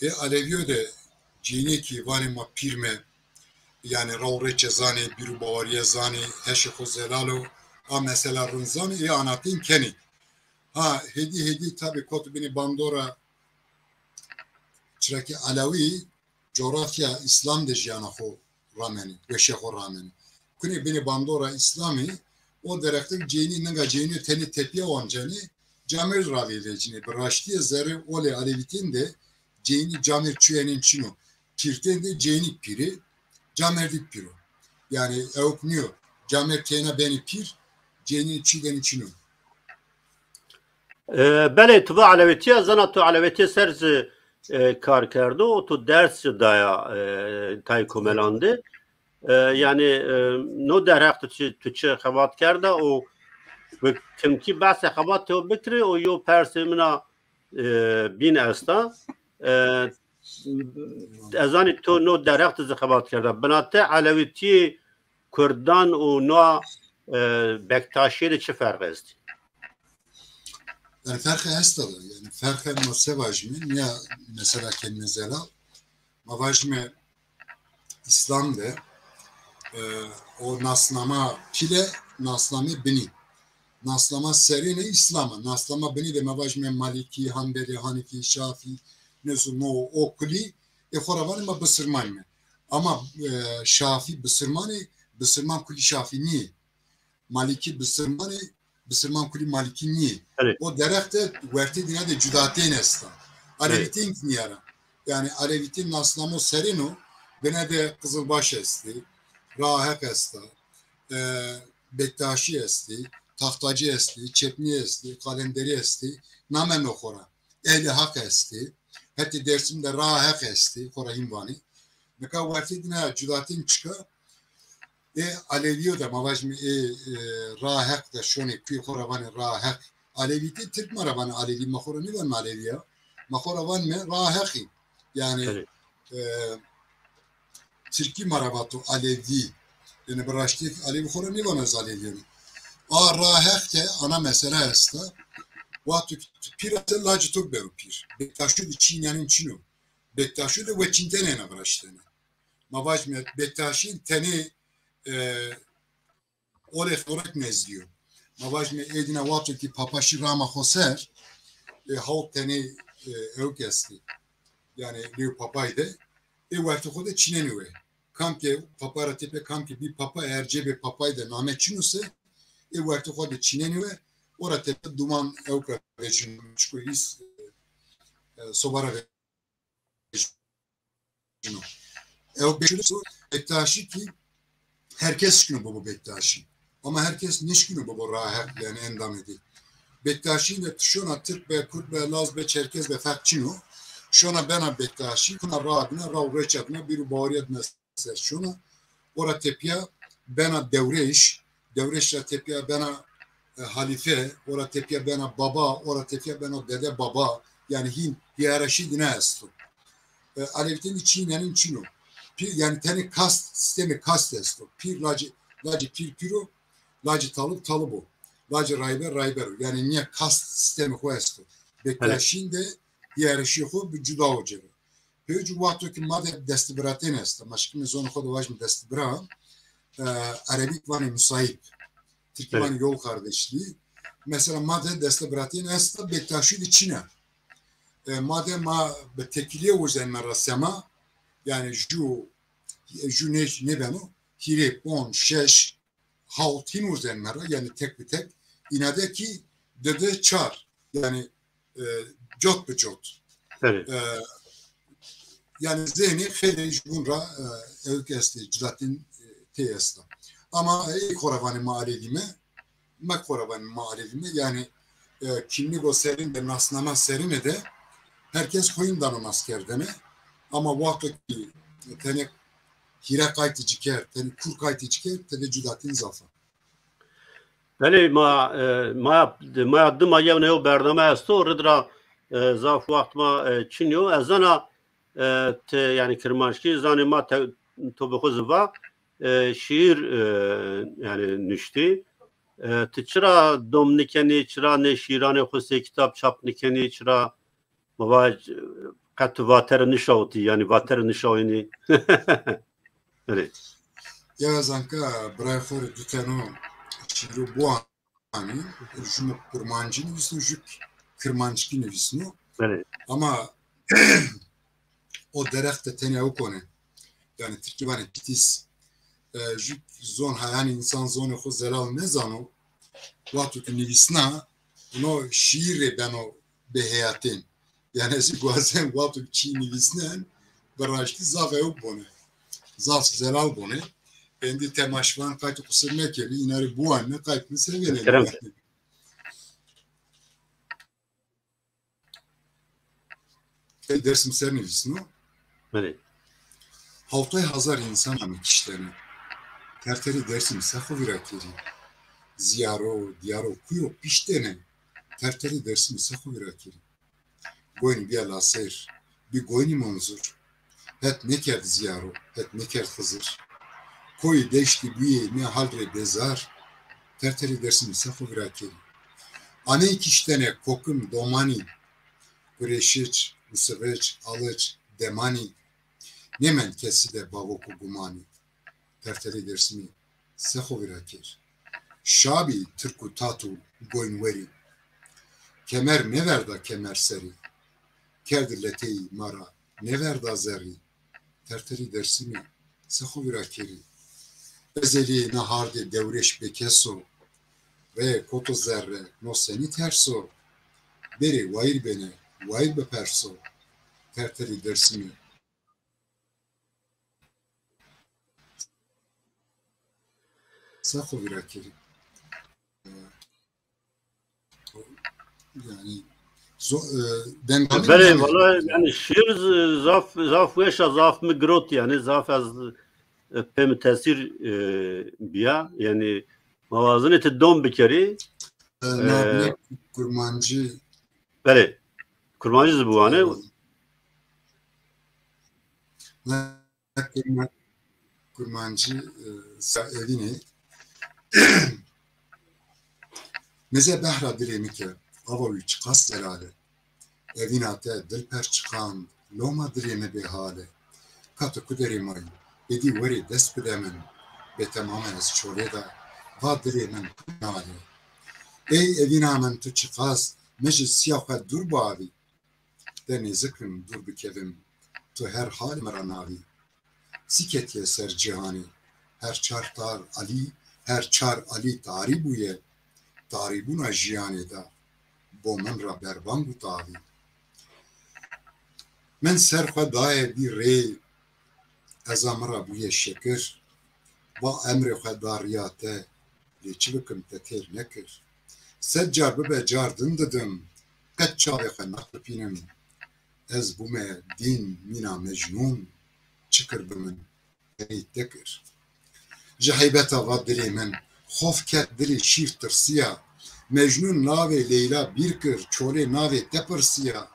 ê Aleviyo de cînê ki vanê ma pîr me, yani raw rêçe zanê, bîr û bawariye zanê, heşê xo zelal o, a mesela rind zanê, ê anatên kenê. Ha, hêdî hêdî tabi kot binê bandora, çira ki Alewî coğrafya Îslam de jiyana xo ramenî, weşê xo ramenî. Kunê binê bandora Îslamî, o derextin cênî, ninga cênî tenê tepiya wan cenî, camêrd ravê vecînê. Bi raştiyê zerrê olê Alevîtîn de cênî camêrd çûyenên çin o. Pîrtên de cênî pîrê, camêrdî pîro. Yani ewk nîyo. Camêrd têna benî pîr, cênî çî denî çin o. E, belê, tu va elewetiya, zana tu elewetiya ser zî e, kar kerdo, tu ders jî daya e, tay komelan de. E, yani e, no derheq tu çi, tu çi xebat kerda û bi kimkî behsê xebatê o bikirî û yo persê min a e, bîn esta. E, ez zanî tu no derheq tu zî xebat kerda. Binate elewetiyê Kurdan û no e, Bektaşiyê de çi ferq est? Yani ferqe hesta da. Yani ferqe ma se vajime, niya mesela kelime zelal. Ma vajime Îslam de e, o nasnama pîle, nasnamê binî. Nasnama serê ne Îslam e. Nasnama binî de ma vajime Malîkî, Hanbelî, Hanîfî, Şafî, ne zû no o kulî, ê xo ra vanê ma bisirman me. Ama e, Şafî bisirmanê, bisirman kulî Şafî nîyê. Malîkî bisirmanê, bisirman kulî Malîkî nîyê. Evet. O derexte wertê dîna de cudatên esta. Evet. Alevîtên ki niyara. Yani Alevîtên nasnamo serêno, bine de Qizilbaş estê, Raheq esta, e, Bektaşî estê, Taxtacî estê, Çepnî estê, Qalenderî estê, name no xora. Ehlî Haq estê. hetê Dêrsim de Raheq estê, xwe re hîn vanê. Nika wertê dina cudatên çika, ê Alevîyo de, ma vajim ê, ê, Raheq de şonê kuê xwe re vanê Raheq. Alevîtî Tirk ma re vanê Alevî, ma xwe re nêvanime Alevî ya. Ma xwe re vanime Raheqî. Yani, Belê. e, Tirkî ma re vato Alevî. Yani bi raştî Alevî xwe re nêvana ez Alevî. A Raheq de ana mesele esta. Wexto ki tu pîr ete lacê to bero pîr. Bektaşî de çîn yani çîno. Bektaşî de weçîntene ne viraştene. Ma vajime Bektaşî tenê, e, olê xorek nezdîyo. Ma vajime êdîna wexto ki papaşî rama xo ser, e, hawt tenê, e, ewk estê. Yani lêw papay de, ê wertê xo de çînenî we. Kam ke papa ra têpe, kam ke bî papa, eğer cêbê papay de name çîno se, ê wertê xo de çînenî we, ora têpe duman ewk ra vecîno, çiko îs, e, e, soba ra vecîno. Ew Bektaşî ki herkes şikino bibo Bektaşî. Ama herkes nişkino bibo Raheq, yani endamê dê. Bektaşî de tu şona Tirk be, Kurd be, Laz be, Çerkez be, ferq çîno. Şona bena Bektaşî, kuna radine, raw reça dina, bîr û baweriya dina ser şona. Ora tepya bena dewrêş, dewrêş ra tepya bena, e, halîfe, ora tepya bena baba, ora tepya bena dede baba. Yani hîn hiyerarşî dina esto. E, Alevîtên çîn, yani çîno. Pîr, yani tenê kast, sistemê kast esto. Pîr lacê, lacê pîr pîro, lacê talib talib o. Lacê rayber rayber o. Yani niye kast sistemê xo esto. Belê. Bektaşîn de hiyerarşî xo bi cuda o cêro. Pêwcî wexto ki ma de destbiratên esta. Ma şikîme zonê xo de vajim destbira. E, Erebîk vanê musayip. Tirkî Evet. vanê yol kardeşliği. Mesela ma de destbiratên esta, Bektaşî de çîne. E, ma de ma bi tekiliye uzen me ra sema, yani ju, ju nê, nêbeno, hîrê, pon, şeş, hawt hîn uzen me ra, yani tek bi tek, îna de ki di di çar, yani, e, cot bi cot. Evet. E, yani zênê xêlê ji bûn ra, e, ew ki estê, cidatin, e, tê esta. Ama, e, xo ra vanê ma alevî me, me xo ra vanê ma alevî me, yani, e, kimlik o serîn de, nasnama serîne de, herkes xo hîn dano naskerdene. Ama wexto ki tenê hîre qaytî ci kerd, tenê kur qaytî ci kerd, tede cudatin zaf a. Belê, ma, e, maya, maya dima yew ne yew bername esto, rid ra, e, zaf wext ma, e, çin yo. Ez zana, e, ti, yani, kirmanckî zanê ma te, to bi xwe ziva, e, şiir, e, yani, nuştî. E, ti çira dom nikenî, çira nê şiiranê xwe sê kitap çap nikenî, çira Ma va, qet tu vatere nişawitî, yani vatere nişawînî. Erê. Ya zanka birayê xo rê du teno şîro biwanî, ju mi kurmancî nivîsno, ju kirmanckî nivîsno. Erê. Ama o derexte tenê ew kone. Yani tirkî vanê çitîs. E, ju zon ha, yani insan zonê xo zelal nezano. Wexto ki nivîsna, no şiir rê beno bê heyatên. Yani ez ê guazem wexto çî nivîsnen, bi raştî zaf ew bone. Zaf zelal bone. Endî temaşvan qayt qusir nekerî, îna rê biwanine, qayt min sevenê. Kerem. Ey Dersim ser nivîsno. Belê. Hawtay hazar insan amê kiştene. Terterê Dersim se xo vîra kerî. Ziyaro, diyaro kuyo piştene. Terterê Dersim se xo vîra kerî. Goynî biya laser, bi goynî monzur. Het nekerd ziyaro, het nekerd Xizir. Koyî deştî bûyê ne hal rê bezar. Terterê Dersimî se xo vira kerî. Aney kiştene kokim domanî. Kurêşiç, Usixiç, Aliç, Demanî. Nêmend kesî de bavok û gumanî. Terterê Dersimî se xo vira kir. Şabî tirk û tat û goynwerî. Kemer neverda kemer serî. Kerd leteyî ma ra neverda zerrî. Terterî Dersimî se xo vira kerî. Ezelî na hardê dewrêş bêkes o. Rê koto zerre no senî ters o. Berê wayîr bêne, wayîr biperso. Terterî Dersimî se xo vira kerî. Yani zo-, e, dengamî Belê, yanî. Wala yani şiir z-, zaf, zaf weş a, zaf mi girot yani, zaf ez, e, pê mi tesîr, e, biya. Yani ma wazinê ti dom bikerî. E, E, Navîne Kurmancî. Belê. Kurmancî zibiwane. Kurma-, Kurmancî, e, sa evînê. Meze behra dilê min ke, ava wî çiqas delal e. Evîna te dil perçiqand, loma dilê min bêhal e. Ka tu ku derê mayî, êdî werê dest bide min. Bêtemam e ez çolê de, va dilê min nal e. Ey evîna min tu çiqas, min ji siya xwe dûr bavî. Te nêzik im dûr bikevim, tu her halê min re navî. Çi ketiye ser cîhanê, her çar tar alî, her çar alî tarî bûye. Tarîbûna jiyanê de bo min re berbang û tavî. Min ser xwe daye vî rê, eza min re bûye şekir. Va emrê xwe da riya te, lê çi bikim te têr nekir. Sed car bibe car din didim, qet çavê xwe naqirpînim. Ez bûme dîn mîna Mecnûn, çi kir bi min, perê te kir. Ji heybeta va dilê min, xof ket dilê şîr tirsiya. Mecnûn navê Leyla bîr kir, çolê navê te pirsiya.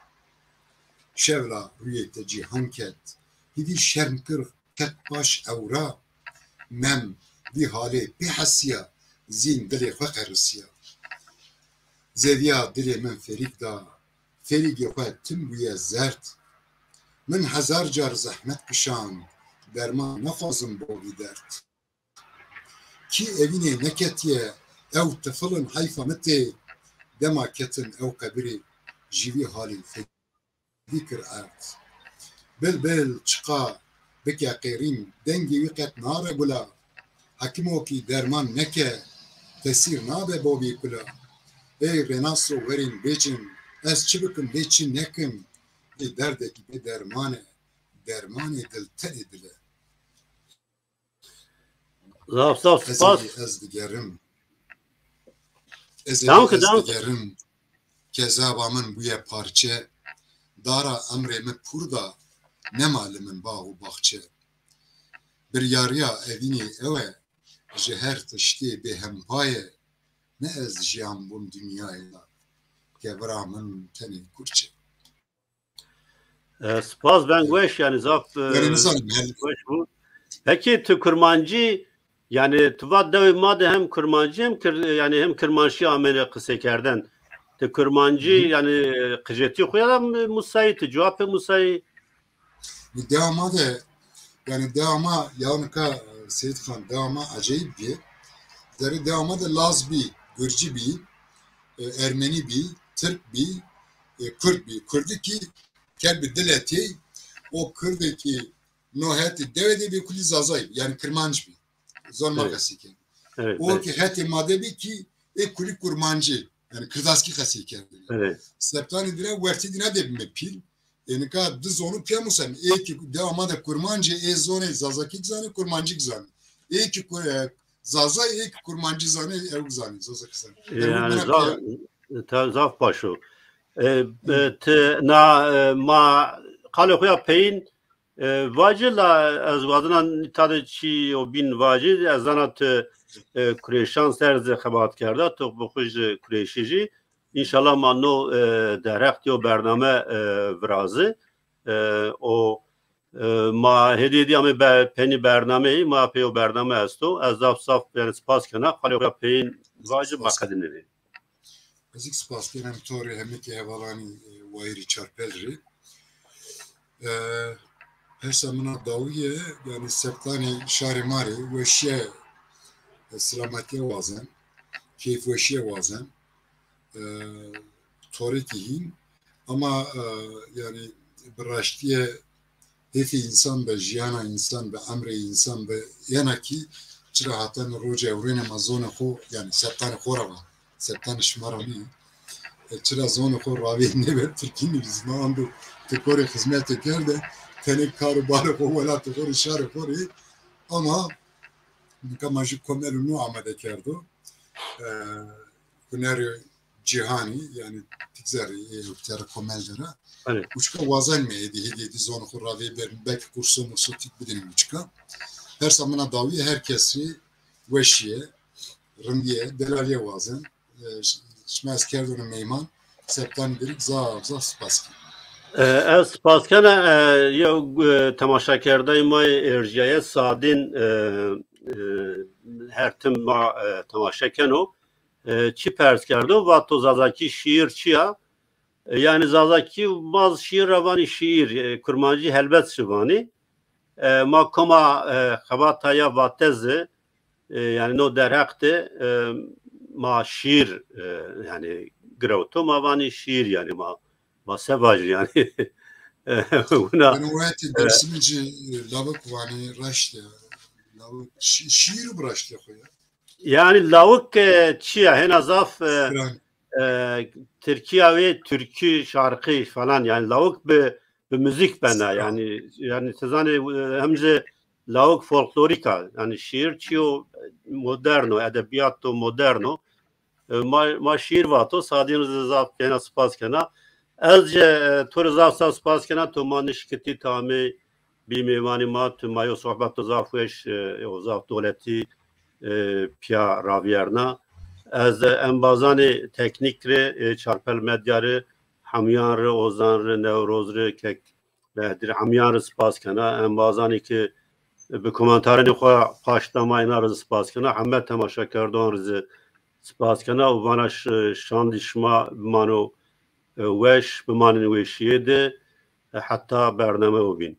Şevla rûyê te cîhan ket, hîvî şerm kir, qet paş ewra. Mem vî halê pê hesiya, zîn dilê xwe qerisiya. Zeviya dilê min ferîk da, ferîgê xwe tim bûye zerd. Min hezar car zehmet kişand, derman nexwazim bo vî derd. Kî evînê neketiye, ew tifil in heyfa min tê. Dema ketin ew qebirê, ji vî halî fedî kir erd. Bilbil çiqa bike qêrîn, dengê wî qet naregula. Hekimokî derman neke, tesîr nabe bo vî kula. Ey rênaso werên bêcin, ez çi bikim lê çi nekim. Ê derdekî bê derman e, dermanê dil tenê dil e. Zaf zaf spas. Ez digerim. Ez Danke, ez danke. Digerim. Kezaba min bûye parçe. Dara emrê min pûr da, nema li min bax û baxçe. Biryariya evînê ew e, ji her tiştê bêhempa ye. Ne ez jiyan bûm dinyayê de, kevira min tenê kurçe. E, spas, deng weş, yani zaf, e, Yani nizanim, yani weş bû. Peki tu kurmancî, yani tu va dewê ma de hem kurmancî hem kir, yani hem kirmanşî amêne qisêkerdin. Tu kurmancî, Hı hı. Yani qijêtî xwe ya da musayî, tu cewabê musayî? Dewa ma de, yani dewa ma ya nika, e, Seyîd Xan, dewa ma ecayîb bî. Zerê dewa ma de Laz bî, Gurcî bî, e, Ermenî bî, Tirk bî, e, Kurd bî. Kurdikî ker bi diletê, o Kurdekî no hetê dewe de bî kulî Zazayî bî, yani Kirmanc bî. Zon ma Evet. Qesî kir. Evet, O evet. Ki hetê ma de bî ki ê kulî Kurmancî, yani Kirdaskî qesî kerdin. Evet. Septanî dire wertî dîna de bîme pîl. Ê nika di zonu pîya musem. Ê ki dewa ma de Kurmancî, ê zonê Zazakî zane, Kurmancî zane. Ê ki Kur-, e, Zazay, ê ki Kurmancî zane, ew zane, Zazakî zane. Yani Yani za-, ta-, zaf baş o. E, e, Hı. Te na, e, ma qalê xwe ya peyîn, e, vacî la ez wazina ta de çî o bîn vacî, ez zana tu, e, kurêşan ser zî xebat kerda, tu bi xwe ji kurêşî jî. Înşallah ma no, e, derheq diyo bername, e, virazi. E, o, e, ma hêdî hêdî amê be-, penî bernameyî, ma pê o bername esto. Ez zaf zaf, yani spas kena, qalê xwe ya peyîn vacî Spas. Maqedinê. Ez jî spas kirim torê hemikê hevalanî, e, Wayîrî Çarpel rê. E, persa min a dawî ye, yani septanê şarê ma rê weşiye, e, silametiye wazen, keyfweşiye wazen. E, torêkî hîn. Ama, e, yani bi raştiye hêfê însan be, jiyana însan be, emrê însan be, yena kî çira hatan roja ewrêne ma zonê xo, yani septanê xo ra va, septanê şima ra nî. E, çira zonê xo ravê nebe tirkî nivîsma, ando ti korê xizmetê kerde, tenê kar û barê xo, welatê xo rê, şarê xo rê. Ama nika ma jî komel û nû amade kerdo. E, hunerê cîhanî, yanî tigzerî ê wekterî komel dera. Belê. Uçka wazen me êdî hêdî hêdî zon xwe ravê ber belkî kurso murso tîk bidin uçka. Persa min a dawî her kesî weşiye, rindiye, delaliye wazen. E, ş-, şima ez kerdone meyman, septan birik zaf zaf spas kî. E, ez spas kena, e, yew, e, temaşakerdayê ma yê êrjiyayê Sadîn, e, e, her tim ma, e, temaşe keno. E, çi pers kerdo, vato Zazakî şiir çi ya? E, yanî Zazakî baz şiir ra vanî şiir, e, Kurmancî helbet şivanî. E, ma koma, e, xebata ya vatezi, e, yanî no derheq de, e, ma şiir, e, yanî girewto, ma vanî şiir, yanî ma, ma se vajî yanî. E, wina, Yanî wayetî Dêrsimî cî lawik vanî raşt ya. Lawik şi-, şiir bi raştê xwe ya. Yanî lawik, e, çi ya? Hêna zaf, e, Şiran. e, Tirkiya wê türkü, şarkı falan, yanî lawik bi, bi müzik bena, yanî, yanî ti zanî, e, hem jî lawik folklorîk a, yanî şiir çi yo, moderno, edebiyat o moderno. E, ma, ma şiir vato, Sadîn zî zaf kena spas kena. Ez jî, e, to rê zaf zaf spas kena, to ma nişkitî, tamê bî mêvanî ma, tu ma yo sohbeto zaf weş, e, yo zaf doletî, e, piya raviyerna. Ez, e, embazanê teknîk rê, e, Çarpel Medya rê, hemiyan rê, Ozan rê, Newroz rê, Kek Behdir, hemiyan rê spas kena. Embazanê ki bi komentarên xwe paşta ma, êna rê spas kena. Heme temaşekerdan rê spas kena û vana ş-, şandî şima bimano, e, weş, bimanin weşiyê de, e, heta bername û bîn.